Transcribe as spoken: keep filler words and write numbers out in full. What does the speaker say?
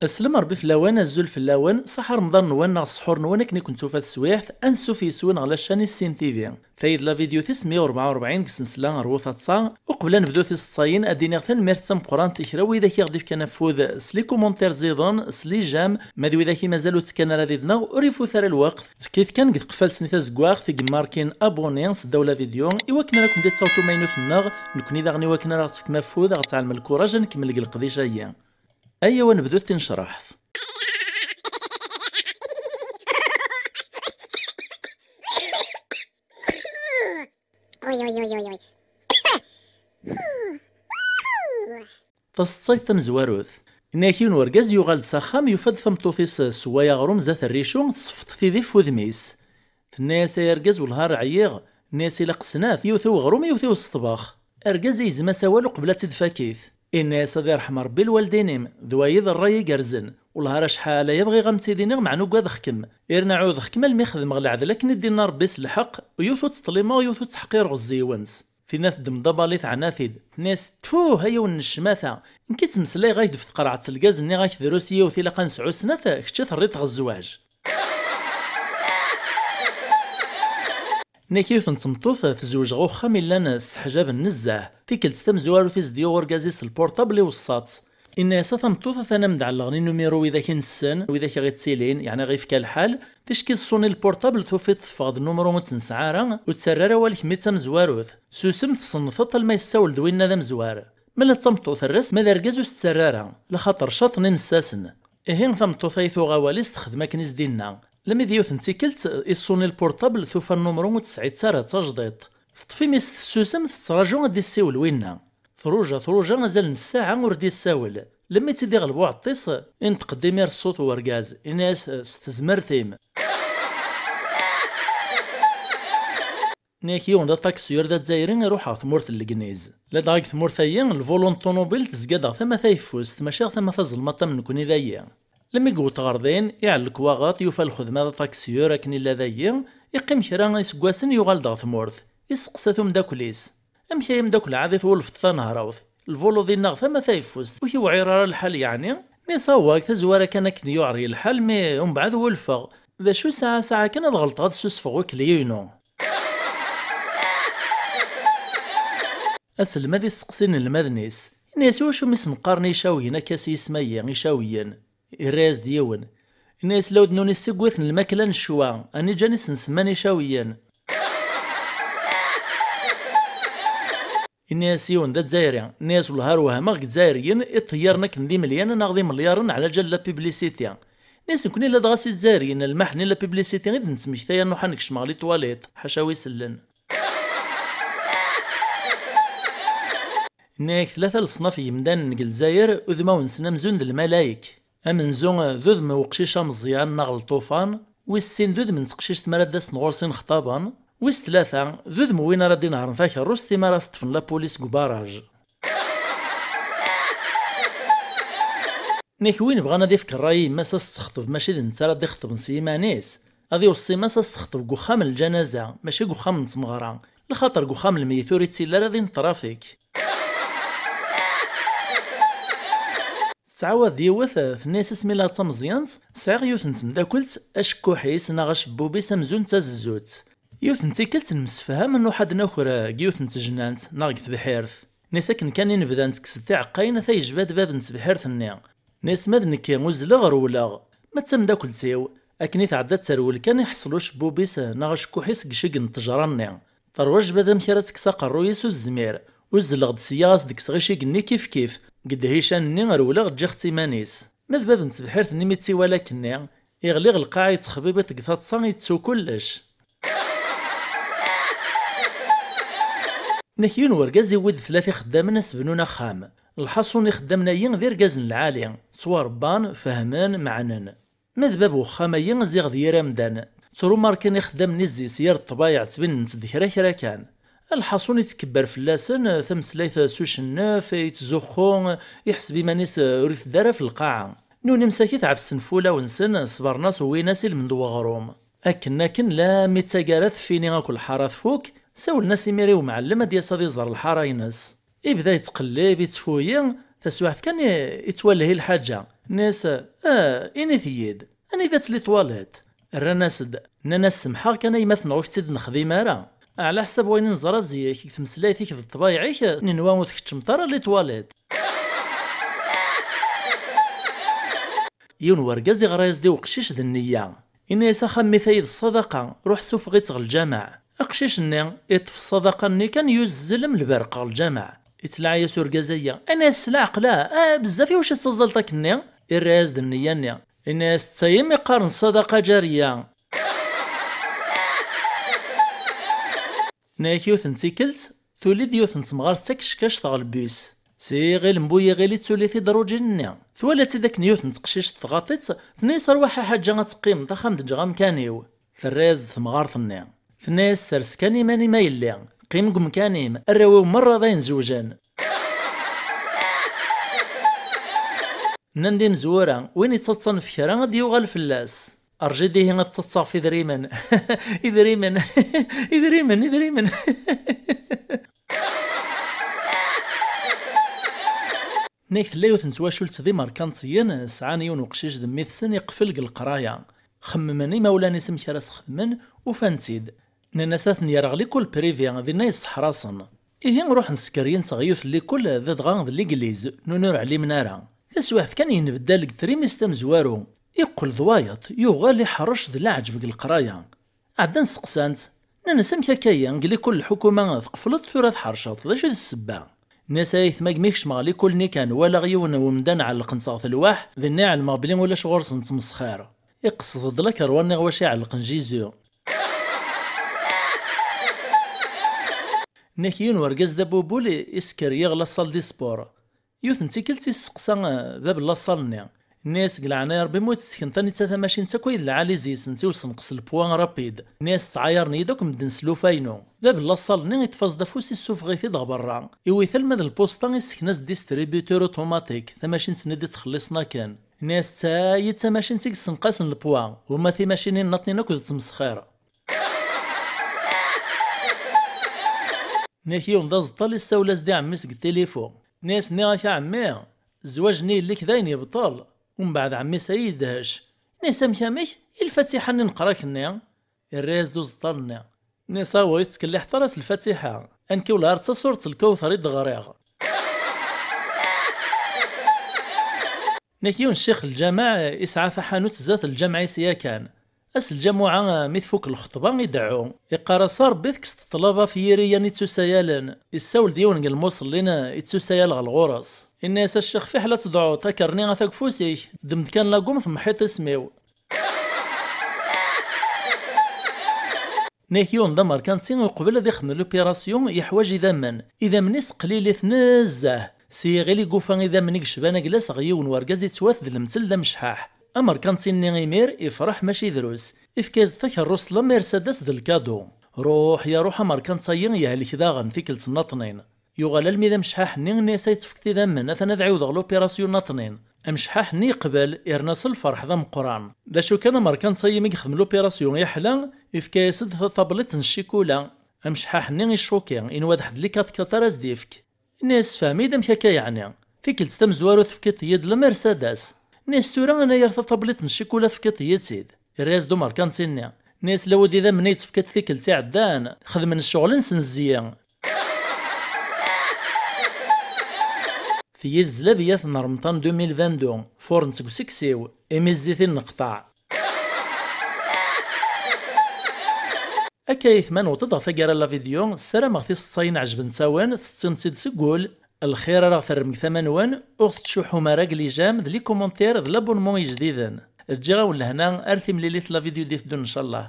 Aslem Ṛebbi fell-awen, azul fell-awen, ṣaḥa Remḍan-nwen neɣ ṣṣḥur-nwen akken i ken-tufa teswiɛt, ansuf yes-wen ɣer la chaîne Issin T V. Tayi d la vidéo tis meyya u rebɛa u rebɛin deg snesla ɣer wutaḍsa. Uqbel ad nebdu tiseḍsayin, ad d-iniɣ tanemmirt d tameqqrant i kra n widak i ɣ-d-ifkan afud s les commentaires ẓiḍen, s les j'aime, ma d widak i mazal ur ttekkan ara did-neɣ, ur ifut ara lweqt. Ttekkit kan deg tqeffalt-nni tazeggaɣt i yemmarkin abonné s ddaw la vidéo, i wakken ara ken-d-ittaweḍ umaynut-nneɣ, nekkni daɣen i wakken ara ɣ-tefkem afud, ɣ-tɛellem lkuraj ad nkemmel deg leqdic-agi. Ayaw ad nebdu tinecraḥt. Uy, uy, uy, uy, uy. Taseḍsayt tamezwarut. Yenna-yak yiwen urgaz yuɣal-d s axxam, yufa-d tameṭṭut-is tessewway aɣrum zdat rricu, tseffeḍ tidi f wudem-is. Tenna-yas: "Ay argaz, wellah ar ɛyiɣ." Nni-as: "Ilaq snat, yiwet i weɣrum, yiwet i useṭbex." Argaz igzem-as awal uqbel ad tt-id-fakit. Inna-yas: "Ad irḥem Ṛebbi lwaldin-im, d wayi d ṛṛay igerrzen. Wellah ar acḥal aya bɣiɣ a m-tt-id-iniɣ, meɛna ugadeɣ-kem. Irna ɛudeɣ-kem almi xedmeɣ leɛdel akken i d-inna Ṛebbi s lḥeqq, u yiwet ur tt-ṭṭlimeɣ, yiwet ur tt-ḥqireɣ zziwen-s." Tinna teddem-d abali teɛna-t-id. Tenna-yas: "Tfuh, ay awen n ccmata! Nekk i ttmeslayeɣ-ak-d ɣef tqerɛet n lgaz, nniɣ-ak drus yiwet ilaq ad nesɛu snat, kečč i terriḍ ɣer zzwaǧ." Nniɣ-ak yiwet n tmeṭṭut tezweǧ ɣer uxxam illan sseḥjaben nezzeh. Tikkelt tamezwarut i s-d-yuɣ urgaz-is lpurṭabl iweṣṣa-tt. Inna-yas: "A tameṭṭut, atan am d-ɛellɣen inumiru widak i nessen, widak i ɣ-ittilin, yeɛni ɣ-ifka lḥal, ticki teṣṣuni lpurṭabl, tufiḍ teffeɣ-d numru ur tt-nesɛi ara, ur ttarra ara awal kemmi d tamezwarut. Susem, tessneḍ-t alma yessawel-d winna d amezwar." Ma la d tameṭṭut err-as, ma d argaz ur s-ttarra ara, laxaṭer caṭen imessasen. Ihi tameṭṭut ay tuɣ awal-is texdem akken i s-d-inna. Lmi d yiwet n tikkelt iṣṣuni lpurṭabl, tufa nnumru ur tesɛi-tt ara, d tajdiṭ. Teṭṭef imi-s tessusem, tettraǧu ad d-issiwel winna. Truja, truja azal n ssaɛa ur d-issawel. Lmi tt-id-iɣleb uɛeṭṭis, inṭeq-d imir ṣṣut n urgaz, inna-yas: "S tezmert-im." Nniɣ-ak yiwen d aṭaksiyur d azzayri iruḥ ɣer tmurt n Legniz. Ladɣa deg tmurt-ayi, lvulu n ṭunubil tezga-d ɣer tama tayeffust, mačči ɣer tama tazelmaṭ am nekni dayi. Lmi yewweḍ ɣer din, iɛellek waɣeṭ, yufa lxedma d aṭaksiyur akken illa dayi, iqqim kra iseggasen yuɣal-d ɣer tmurt. Isteqsa-t umeddakel-is: "Amek ay ameddakel ɛad i twulfeḍ tanehrawt? Lvulu dinna ɣer tama tayeffust, ur k-iwɛir ara lḥal yeɛni?" Nni-as: "Awah, tazwara kan akken yuɛer-iyi lḥal, mi umbeɛd wulfeɣ. D acu, saɛa saɛa kan ad ɣelṭeɣ ad ssusfeɣ ukli-inu." Aselmad isteqsi inelmaden-is, inna-yas: "Iwacu mi sen-qqaren icawiyen akka s yisem-agi, icawiyen?" Irra-yas-d yiwen, inna-yas: "Lawd-nnun i ssugwiten lmakla n ccwa, ani ǧan i sen-semman icawiyen." Inna-yas yiwen d azzayri, inna-yas: "Wellah ar wehmeɣ deg Izzayriyen iṭeyyiren akken d imelyanen neɣ d imelyaṛen ɛla ǧal la publicité." Inna-yas: "Nekni ladɣa si Izzayriyen, lmeḥni la publicité i d-nettmektay a nruḥ ad nekcem ɣer les toilettes, ḥaca wi sellen." Inna-yak tlata leṣnaf n yemdanen deg Lezzayer, udmawen-nsen amzun d lmalayek. Amenzu d udem n uqcic ameẓyan neɣ lṭufan, wis sin d udem n teqcict mi ara d-asen ɣur-s inexṭaben, wis tlata d udem n win ara d-inehṛen takeṛṛust imi ara t-ṭṭfen la police deg ubaraj. Nek win bɣan ad ifk ṛṛay i yemma-s ad s-texṭeb, mačči d netta ara d-ixeṭben s yiman-is. Ad iweṣṣi yemma-s ad s-texṭeb deg uxxam n lǧanaza, mačči deg uxxam n tmeɣra, lxaṭer deg uxxam n lmeyyet ur ittilli ara din ṭrafik. Tettɛawad yiwet, tenna-yas: "Asmi la d tameẓyant, sɛiɣ yiwet n temdakelt, acekkuḥ-is neɣ acebbub-is amzun d tazezzut. Yiwet n tikkelt nemsefham, nruḥ ad naker deg yiwet n tejnant neɣ deg tebḥirt." Nni-as akken kan i nebda nettekkes-d tiɛeqqayin, ata yejba-d bab n tebḥirt-nni. Nni-as ma d nekki uzzleɣ rewleɣ, ma d tamdakelt-iw. Akken i tɛedda terwel kan, iḥṣel ucebbub-is neɣ acekkuḥ-is deg iciggen n ttejra-nni. Terwa jbad amek ara tekkes aqerruy-is ur tezmir. Uzzleɣ-d sya ad s-d-kkseɣ iciggen-nni kifkif. Deg ddhican-nni rewleɣ ǧǧiɣ-tt iman-is. Ma d bab n tebḥirt-nni mi tt-iwala akkenni, iɣli ɣer lqaɛa yettxebibiṭ deg taḍsa yettu kullec. Nek yiwen wergaz iwwi-d tlata ixeddamen ad s-bnun axxam. Lḥaṣun ixeddamen-ayi d irgazen lɛali, ttwarebban, fehmen, meɛnen. Ma d bab uxxam-ayi ziɣ d yir amdan. Ttrumarken ixeddamen-is zi s yir ṭṭbayeɛ ttbinen-tt d kra kra kan. Lḥaṣun ittkebber fell-asen tameslayt s ucennef, ittzuxxu, iḥseb iman-is ur itedda ara f lqaɛa. Nuni msakit ɛefsen f wulawen-nsen, ṣebren-as, wwin-as ilmend n weɣrum. Akken akken, lammi d taggara tfini akk lḥara tfuk, Sawlen-as imir i umɛellem ad d-yas ad iẓer lḥara-ines. Ibda yettqellib, yettfuyi, taswiɛt kan i-, ittwalhi lḥaǧa. Nni-as: "Ah, init-iyi-d, anida-tt les toilettes?" Rran-as-d, nnan-as: "Semḥeɣ kan a yemma-tneɣ, ur k-tt-id-nexdim ara. Ɛla ḥsab wayen i neẓra zik, deg tmeslayt-ik d ṭṭbayeɛ-ik, nenwa ur tkeččmeḍ ara les toilettes." Yiwen wergaz iɣra-yas-d i uqcic d nniya. Inna-yas: "Axxam-nni tayi d ṣṣadaqa, ruḥ sufeɣ-itt ɣer lǧameɛ." Aqcic-nni iṭṭef ṣṣadaqa-nni kan, yuzzel am lberq ɣer lǧameɛ. Ittlaɛi-yas urgaz-agi, inna-yas: "S leɛqel-a, ah, bezzaf i wacu tettaẓẓaleḍ akkenni?" Irra-yas-d nniya-nni, inna-yas: "D tayi mi qqaren ṣṣadaqa ǧariya." Nna-yak yiwet n tikkelt, tuli-d yiwet n temɣart d takeckact ɣer lbis. S iɣil n bu yiɣil i tuli tidrujin-nni. Twala-tt-id akken yiwet n teqcict tɣaḍ-itt, tenna-yas: "Rwaḥ a ḥaǧa ad teqqimeḍ, axxam d ǧǧeɣ amkan-iw." Terra-yas-d temɣart-nni. Tenna-yas: "Sers kan iman-im a yelli, qqim deg umkan-im, arraw-iw merra d ayen zewjen." Nnan-d imezwura: "Win ittaḍsan ɣef kra ad d-yuɣal fell-as." Rǧid ihi ad ttaḍsaɣ ɣef idrimen. Idrimen, idrimen, idrimen. Nnak tella yiwet n twacult d imerkantiyen, sɛan yiwen uqcic d mmi-tsen iqfel deg leqraya. Xemmen imawlan-is amek ara s-xedmen, ufan-tt-id. Nnan-as ad ten-yerr ɣer likul privé, dinna yesseḥrasen. Ihi ruḥen skeryen-tt ɣer yiwet n likul, ladɣa d ligliz, nuna ur ɛlimen ara. Taswiɛt kan yenbeddal deg trimist amezwaru. Iqqel d wayeḍ, yuɣal iḥrec d leɛǧeb deg leqraya. Ɛeddan seqsan-tt, nnan-as: "Amek akka-yi, deg likul lḥukuma tqefleḍ, tura tḥerceḍ, d acu d ssebba?" Nnan-as: "Ay aytma, gmi kecmeɣ likul-nni kan, walaɣ yiwen n umdan ɛellqen-t ɣef lwaḥ, dinna i ɛelmeɣ belli ulac ɣur-sen ttmesxir." Iqsed-d lakerwa-nni ɣer wacu i ɛellqen Jizu. Nnak yiwen wergaz d abubul isker yiɣ la salle de sport. Yiwet n tikkelt isteqsa, eh, bab n laṣal-nni. Nni-as: "Deg leɛnaya Ṛebbi, ma ur d-tessekneḍ a netta tamacint akk ay d lɛali zis-ntt i usenqes lpwa rapid." Nni-as: "Ttɛayaren-iyi-d akk medden s lufa-inu." Bab n laṣal-nni iṭṭef-as-d afus, issufeɣ-it-id ɣer berra. Iwwi-t alma d lpusṭa, issken-as-d distributeur automatique, tamacint-nni d-ittxelliṣen akken. Nni-as: "Ttay, d tamacint i yessenqasen lpwa, uma timacinin nnaṭnin akk d ttmesxir." Nnak yiwen d aẓeṭṭal issawel-as-d i ɛemmi-s deg tilifu. Nni-as: "Nniɣ-ak a ɛemmi, zzwaǧ-nni yelli-k d ayen yebṭel." Umbeɛd ɛemmi-s ay yedhec. Nni-as: "Amek, amek? I lfatiḥa-nni neqra-k-nni?" Irra-yas-d uẓeṭṭal-nni. Nni-as: "Awa, ur tettkelliḥeḍ ara s lfatiḥa. Anki wala ar d tasuret n lkawter i d-ɣriɣ." Nnak yiwen ccix n lǧameɛ isɛa taḥanut zdat lǧameɛ-is yakan. Ass n lǧamuɛa, mi tfuk lxeṭba, ideɛɛu. Iqqar-as: "A Ṛebbi, tekkseḍ ṭṭlaba ɣef yiri-a n ittusayalen." Issawel-d yiwen n lmuṣellin ittusayal ɣer ɣur-s. Inna-yas: "A ccix, fiḥel ad tedɛuḍ, akerni ata deg ufus-ik. Ddem-d kan lagum, temḥiḍ isem-iw." Nnak yiwen d amerkanti, uqbel ad ixdem lupirasyu, yeḥwaǧ idammen. Idammen-is qlilit nezzeh. S yiɣil i yufa idammen i yecban aglas ɣer yiwen wergaz yettwat d lemtel d amecḥaḥ. Amerkanti-nni imir ifreḥ mačči drus. Ifka-yas-d takerrust la Mercedes d lkadu. Ruḥ ya ruḥ, amerkanti-ayi yehlek daɣen tikkelt nnaṭnin. Yuɣal almi d amecḥaḥ-nni, nni-as: "Ay ttefkeḍ idammen, atan ad ɛiwdeɣ lupirasyu nnaṭnin." Amecḥaḥ-nni yeqbel, irna s lferḥ d ameqqran. D acu kan, amerkanti-ayi mi yexdem lupirasyu yeḥla, ifka-yas-d tatablit n ccikula. Amecḥaḥ-nni icuki, inwa d ḥedd likat katar as-d-ifk. Inna-yas: "Sefhem-iyi-d amek akka yeɛni? Tikkelt tamezwarut tefkiḍ-iyi-d la Mercedes." Inna-yas: "Tura anayer tatablit n ccikula tefkiḍ-iyi-tt-id." Irra-yas-d umerkanti-nni. Inna-yas: "Lawed idammen ay d-tefkiḍ tikkelt iɛeddan, xedmen ccɣel-nsen zzi." Tiyyi d zlabiyat n Remṭan deux mille vingt-deux, furent seg useksiw, imi zzit i nneqṭaɛ. Akka ay tman, wwḍeɣ ɣer taggara n la vidéo, ssarameɣ tiseḍsayin ɛejbent-awen, tettimt-id seg wul. Lxir ara ɣ-terrem deg tama-nwen, ur ɣ-tettcuḥḥum ara deg les j'aime, d les commentaires, d l'abonnement ijdiden. Ǧǧiɣ-awen lehna, ar timlilit la vidéo d-iteddun, ncallah.